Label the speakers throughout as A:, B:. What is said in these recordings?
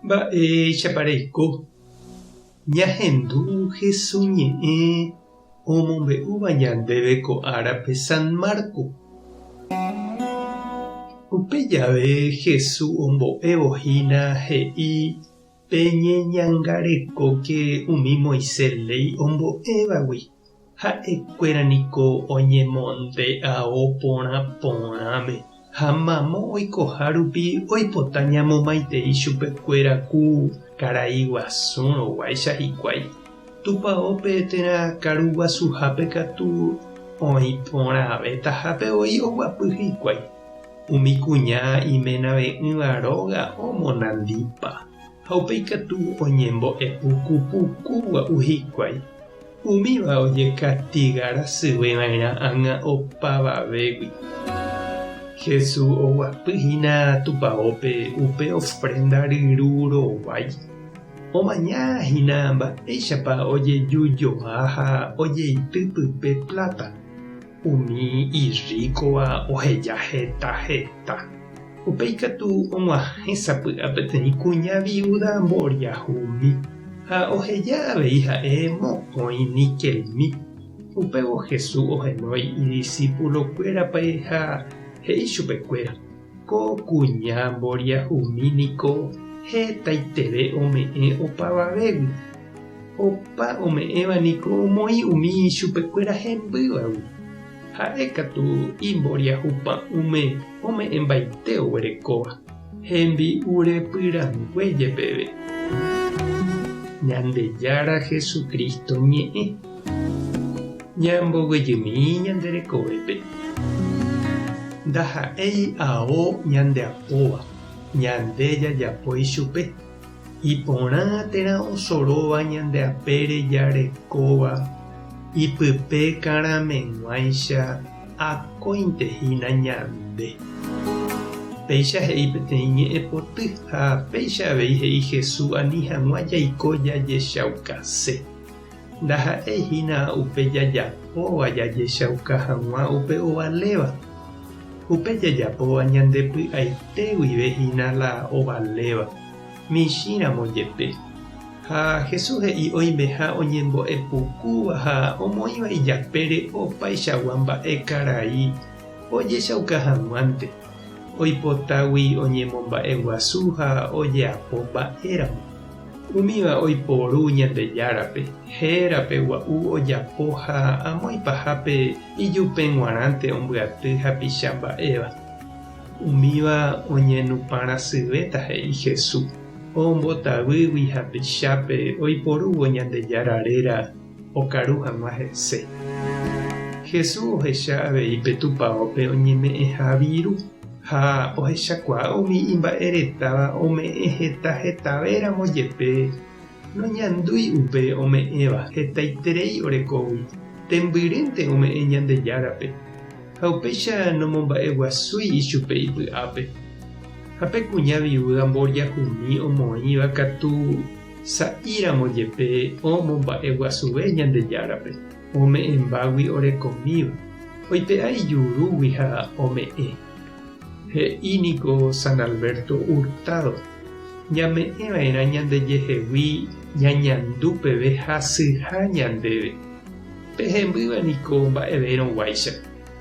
A: Mba'éichapa reiko? Ñahendu Hesu ñe'ẽ omombe'úva ñandéve ko árape San Marco. Upe jave Hesu ombo'évo hína he'i Peñeñangarekóke umi Moisés léi ombo'évagui, ha'ekuéra niko oñemonde ao porã porãme ha mamo oikoha rupi oipota ñamomaitei chupekuéra ku karai guasúrõ guáicha hikuái. Tupaópe térã karu guasuhápe katu oĩ porãvetahápe voi oguapy hikuái. Umi kuña imenave'ỹva róga omonandipa, ha upéi katu oñembo'e puku puku gua'u hikuái. Umíva ojekastiga rasyve va'erã ág̃a opavavégui. Jesús oguapy hína tupaópe upe ofrénda ryru rovái. Omaña hína mba'éichapa ojejujoa ha ojeity pype pláta. Umi irríkova oheja heta heta. Upéi katu og̃uahẽ sapy'a peteĩ kuña viúda mboriahumi, ha oheja avei ha'e mokõi nikelmi. Upévo Jesús ohenói idisipulokuérape ha he'i chupekuéra, Ko kuña mboriahumi niko hetaiteve ome'ẽ opavavégui. Opa ome'ẽva niko omoĩ umi ichupekuéra hembývagui. Ha'e katu imboriahu pa'ũme ome'ẽmbaite oguerekóva, hembi'u repyrangue jepeve. Ñandejára Jesucristo ñe'ẽ. Ñamboguejymi ñande rekovépe. Ndaha'éi ao ñandeapóva, ñande jajapo ichupe. Iporã térã osoróva ñande apére jarekóva ipype karameg̃uáicha akóinte hína ñande. Péicha he'i peteĩ ñe'ẽpoty ha péicha avei he'i Jesús ani hag̃ua jaiko jajechaukase. Ndaha'éi hína upe jajapóva jajechauka hag̃ua upe ovaléva. Upe jajapóva ñande py'aite guive hína la ovaléva, michĩramo jepe. Ha Jesús he'i oimeha oñembo'e pukúva ha omoĩva ijapére opaichagua mba'e karai ojechauka hag̃uánte, oipotágui oñemomba'eguasu ha ojeapo mba'éramo. Umíva oiporu Ñandejárape, hérape gua'u ojapo ha amo ipahápe ijupe g̃uarãnte ombyaty hapicha mba'éva. Umíva oñenupãrasyvéta he'i Jesús, ombotavýgui hapichápe oiporúvo Ñandejára réra okaru hag̃ua hese. Jesús ohecha avei pe tupaópe oñeme'ẽha viru. Ha ohechakuaa umi imba'eretáva ome'ẽ heta hetavéramo jepe, noñandúi upe ome'ẽva hetaiterei orekógui, tembyrýnte ome'ẽ Ñandejárape, ha upéicha nomomba'eguasúi ichupe ipy'ápe. Ha pe kuña viúda mboriahumi omoĩva katu sa'íramo jepe omomba'eguasuve Ñandejárape, ome'ẽmbágui orekomíva. Oipe'a ijurúgui ha ome'ẽ. He'i niko San Alberto Hurtado, Ñame'ẽva'erã ñandejehegui ñañandu peve hasyha ñandéve. Pe hembýva niko mba'evérõ guáicha,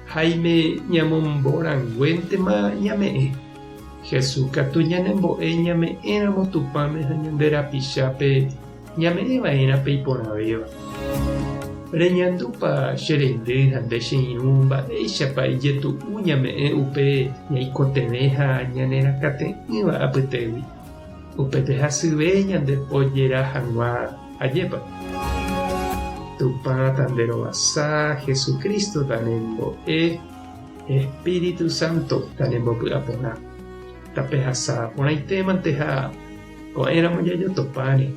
A: háime ñamomboranguéntema ñame'ẽ. Jesús katu ñanembo'e ñame'ẽramo Tupãme ha ñande rapichápe Ñame'ẽ va'erã pe iporãvéva. Reñandúpa che reindy ha nde che irũ mba'éichapa ijetu'u ñame'ẽ upe ñaikotevẽ ha ñanerakate'ỹva apytégui? Upépe hasyve ñande pojera hag̃ua, ajépa? Tupã tanderovasa, Jesucristo tanembo'e, Espíritu Santo tanembopy'aporã. Tapehasa porãitémante ha ko'ẽramo jajotopáne.